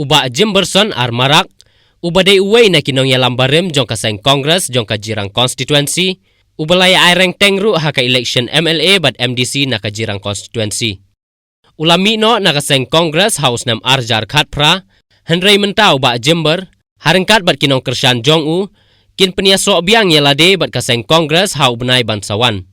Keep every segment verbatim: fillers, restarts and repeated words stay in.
U Bah Jimberson Armarak, uba dei uwei na ki nongïalam barim jong ka seng Congress jong ka Jirang Constituency, uba la ïa ai rengteng ruh ha ka election M L A bad M D C na ka Jirang Constituency. U la mih noh na ka seng Congress ha u snem ar hajar khatphra, hynrei mynta u Bah Jimber, ha ryngkat bad ki nongkyrshan jong u, kin pynïasoh biang ïa lade bad ka seng Congress ha u bnai ban sa wan.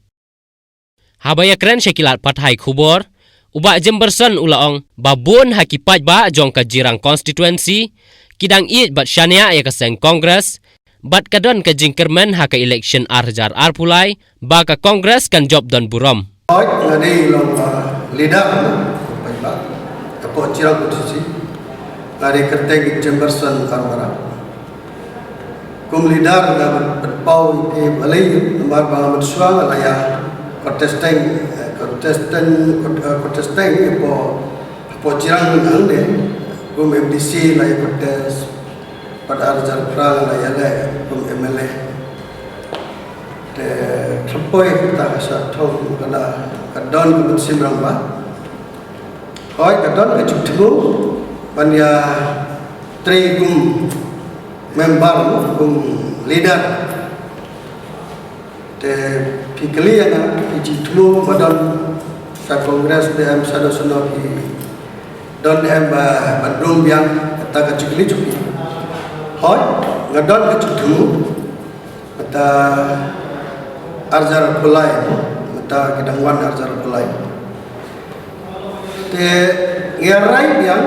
Haba ïakren sha ki lad pathai khubor, u Bah Jimberson u la ong ba bun ha ki paidbah jong ka Jirang Constituency ki dang ïeit bad shaniah ïa ka seng Congress, bad ka don ka jingkyrmen ha ka election ar hajar arphew lai ba ka Congress kan jop don burom. Hoi, nga dei long, uh, leader, uh, paidbah, ka pok Jirang Constituency, nga dei kyrteng Jimberson Armarak. Kum leader nga ban pynpaw ïa phi balei namar ba nga mynshuwa nga la ïa contesting, eh, contesting, cont-, eh, contesting ïa phi hapoh Jirang hangne, kum M D C la ïa contest, bad ar hajar phra la ïaleh kum M L A. Te tyrpoi kita ka sha thong ka la ka don ka mynsiem rangbah. Hoi, ka don ka jingthmu ban ïa trei kum member, kum leader. Te phi kylli ïa nga, phi jingthmu ba don sha Congress, te em shaduh sha no phi don em ba, ban rung biang, kata ka jingkylli jong phi. Hoi, nga don ka jingthmu. Mynta ar hajar arphew lai, mynta ki dang wan ar hajar arphew lai. Te ngi rai biang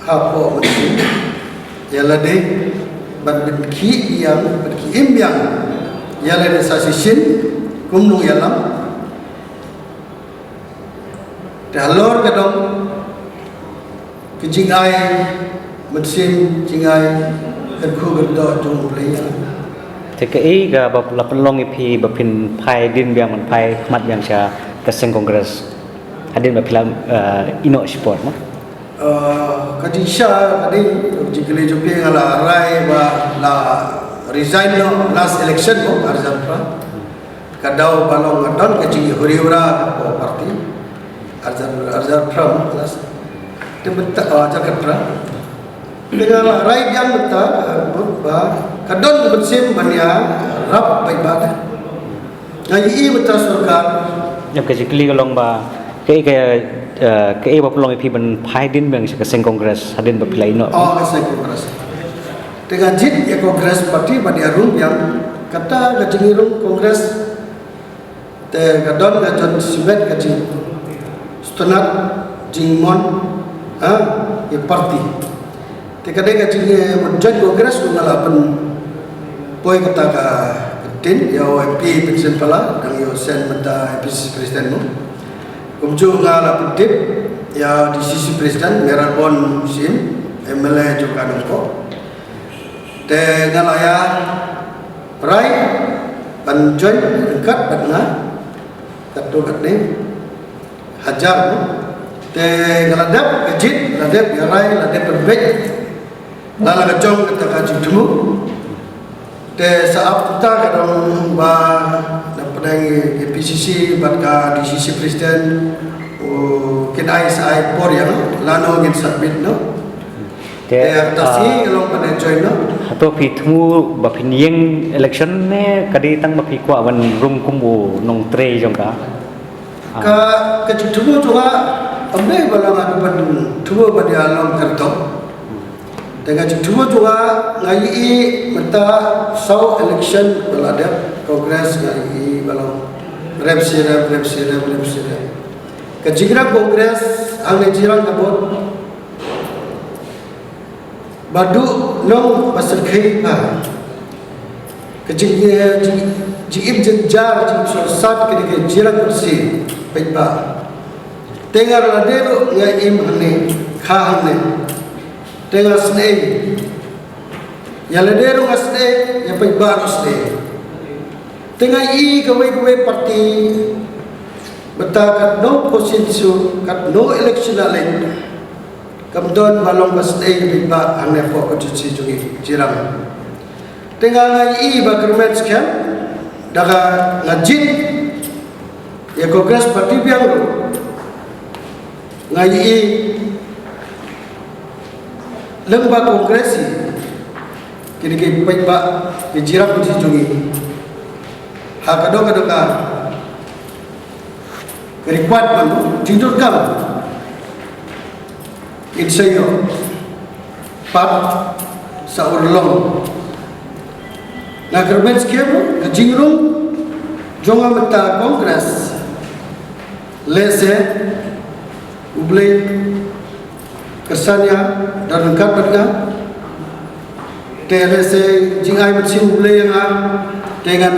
hapoh mynsiem ïa lade ban pynkhih biang, pynkhih im biang ïa lade sa shisien kum nongïalam. Te halor ka dong ki jingai mynsiem, jingai kyrkhu kyrdoh jong U Blei. Te kaei kaba la pynlong ïa phi ba phin phai dien biang, ban phai khmat biang sha ka seng Congress hadien ba phi la, eh, ïehnoh shipor, mo? Eh, ka jingshisha ka dei ka jingkylli jong phi, nga la rai ba la resign noh last election, mo, ar hajar phra. Ka daw ba long nga don ka jingïahuri hura ka party. Ar hajar, ar hajar phra, last. Te mynta, oh, ar hajar khatphra. Te nga la rai biang mynta, eh, ba ka don ka mynsiem ban ïarap paidbah. Nga ïohi mynta sorkar. Ïa ka jingkylli ka long ba kaei ka, eh, kaei ba pynlong ïa phi ban phai dien biang sha ka seng Congress hadien ba phi la ïehnoh. Oh, ka seng Congress. Te nga jied ïa Congress party ban ïarung biang, kata ka jingïarung Congress. Te ka don ka jingïashimbit, ka jingsngewtynnat, jingmon, ha, ïa party. Te ka dei ka jingmon, eh, join Congress, nga la pynpoi kata ka ktien ïa u M P Vincent Pala, dang ïoh send mynta A P C C president, mo. Kumjuh nga la pyntip ïa D C C president Mayralborn Syiem, M L A jong ka Nongpoh. Te nga la ïa rai ban join ryngkat bad nga katto katne hajar, mo. Te nga la dep ka jied, la dep ïa rai, la dep pynbeit. La la ka jong kata ka jingthmu. Te sa ap kata ka dong ba na pdeng A P C C bad ka D C C president, u kin ai sa ai por ïa nga, lano ngin submit noh. Te, te kata shi, ah, ka long ban join noh. Hato phi thmu ba phin ïeng election ne ka dei tang ba phi kwah ban rung kum u nongtrei jong ka? Ah. Ka, ka jingthmu jong nga, ym dei ba la nga ban thmu ban ïa long kyrtong. Te ka jingthmu jong nga, nga ïohi mynta saw election ba la dep Congress, nga ïohi ba long rep shi rep, rep shi rep, rep shi rep. Ka jingrep Congress hangne Jirang ka bun. Ba dei nong ba syrkhei ba ka jing, eh, jing, jingim jynjar, jingsngewsat ka dei ka Jirang Khasi paidbah. Te nga lade ruh nga im hangne, kha hangne. Te nga sngewsih. Ïa lade ruh nga sngewsih, ïa paidbah ruh sngewsih. Te nga ïohi kawei kawei party, mynta katno constituency, katno election la leit, kam don ba long ba sdei bad ba hangne hapoh constituency jong ngi Jirang. Te nga ïohi ba kyrmen skhem, da ka nga jied ïa Congress party biang ruh. Nga ïohi Lyngba Congress hi, kine ki paidbah, ki jingïarap jong ngi ha ka dong ka dong ka, ka requirement, jingdonkam, in sa ïoh pat sa urlong. Nga kyrmen skhem ka jingrung jong nga mynta Congress, lehse U Blei kyrsan ïa, don ryngkat bad nga. Te lehse jingai mynsiem U Blei ïa nga, te ngan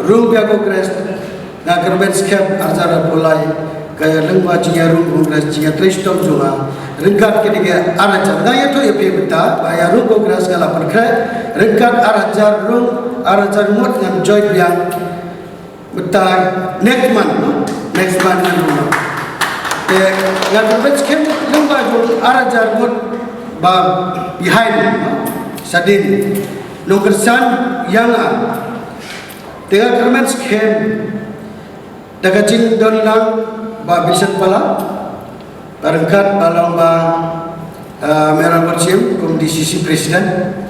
rung biang Congress. Nga kyrmen skhem arhajar arphew lai, ka lyngba jingïarung Congress, jingïatrei shitom jong nga ryngkat kine ki arhajar. Nga ïathuh ïa phi mynta ba ïarung Congress nga la pynkhreh ryngkat arhajar rung, arhajar ngut ngan join biang mynta next month, no? Next month ngan rung. Te nga kyrmen skhem lyngba jong arhajar ngut ba behind, no? Shadien nongkyrshan ïa nga. Te nga kyrmen skhem da ka jingdon lang Bah Vincent Pala, ba ryngkat ba long ba, ah, Meral Watsim kum D C C President.